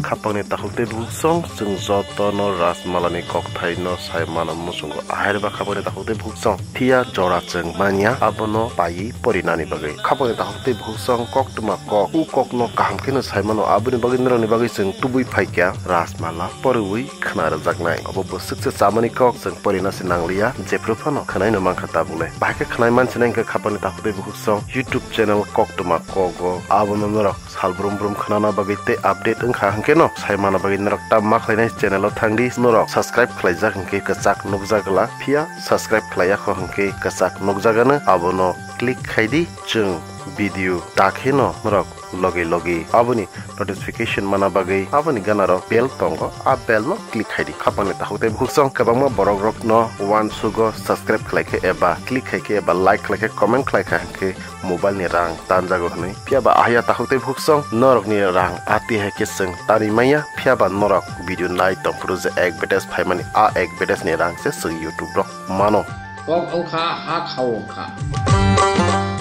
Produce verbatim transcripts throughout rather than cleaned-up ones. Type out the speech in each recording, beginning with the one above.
Khapangni takhuk tei bukhuksong chwng jotono Rajmalani kokthai no sai mano muchungo. Ahai ba khapangni takhuk tei bukhuksong phiya jora chwng manya abono paiwi porinani bagwi. Khapangni takhuk tei bukhuksong koktwma kok, u kokno kaham kheno sai mano, aboni bagwi norokni bagwi chwng tubui phaikha Rajmala poriwi khna rwjaknai. Obo bwswk se chamani kok, chwng porina se nangliya, jephru phano khwnaino mankha tabukle. Bahai khe khwnai mansinai hwnkhe khapangni takhuk tei bukhuksong YouTube channel Koktwma Kogo abono norok sal brum brum khwnana bagwi tei update wngkha hwnkhe no sai mana bagwi norok ta ma khlainai channel o thangdi, norok subscribe khlaijak hwnkhe kwchak nukjak glak, phiya subscribe khlaiya kho hwnkhe kwchak nukjagano, abono click khaidi, chwng video ta kheno norok logi logi aboni notification mana bagwi aboni ganaro bell tongo, a bell no click khaidi. Khapangni takhuk tei bukhuksong kwbangma borok rokno uansugo subscribe khlaikhe eba click khaikhe eba like khlaikhe comment khlaikha hwnkhe mobile ni rang tanjago hwnwi. Phiya ba ahya takhuk tei bukhuksong norokni rang ati hai khe chwng tari manya, phiya ba norok video nai tongphuru je advertise phaimani, a advertise ni rang se chwng YouTube rok mano. Kok wngkha ha khao wngkha.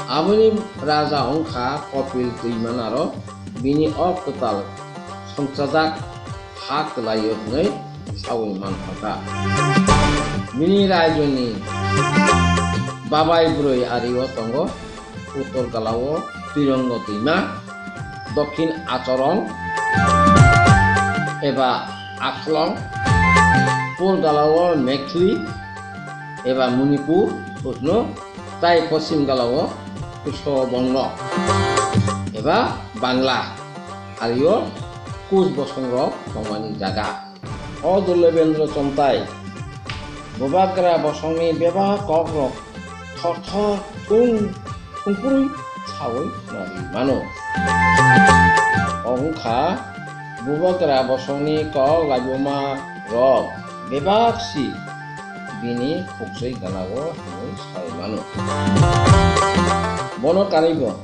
Aboni raja wngkha Kopil twi manaro bini o kwtal songchajak ha kwlaio hwnwi saui manthokha. Bini raijoni babai bwrwi ario tongo, uttor galao Tirongo twima, dokhin Achorong eba Akhlong, pur galao Mekhli eba Manipur, hwsno tai poschim galao Kushobongo eba Bangla, ario Kush bosongrok tongmani jaga. O Dullebendra Chomtai Bubagra bosongni bebak kokrok thor thor thung thungpui saui nari mano. O wngkha Bubagra bosongni kok laibuma rok bebak si bini khuksui galao hwnwi sai mano. Bono kanwibo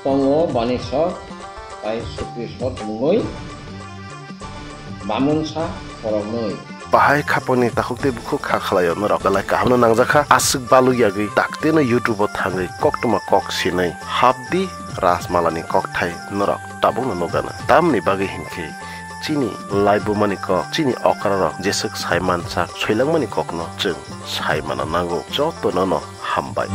tongo Baniswr tai Sukriswr mungwi bamunsa khoroknwi. Bahai khapangni takhuk tei bukhuk kha khlaio norok belai kahamno nangjakha, aswk balwi yagwi taktino YouTube o thangwi koktwma kok sinwi hapdi Rajmalani kokthai norok tabukno nukgana. Tamni bagwi hinkhe chini laibumani kok, chini okrarok jeswk sai mansak, soilangmani kokno chwng sai mana nango. Jotono no hambai.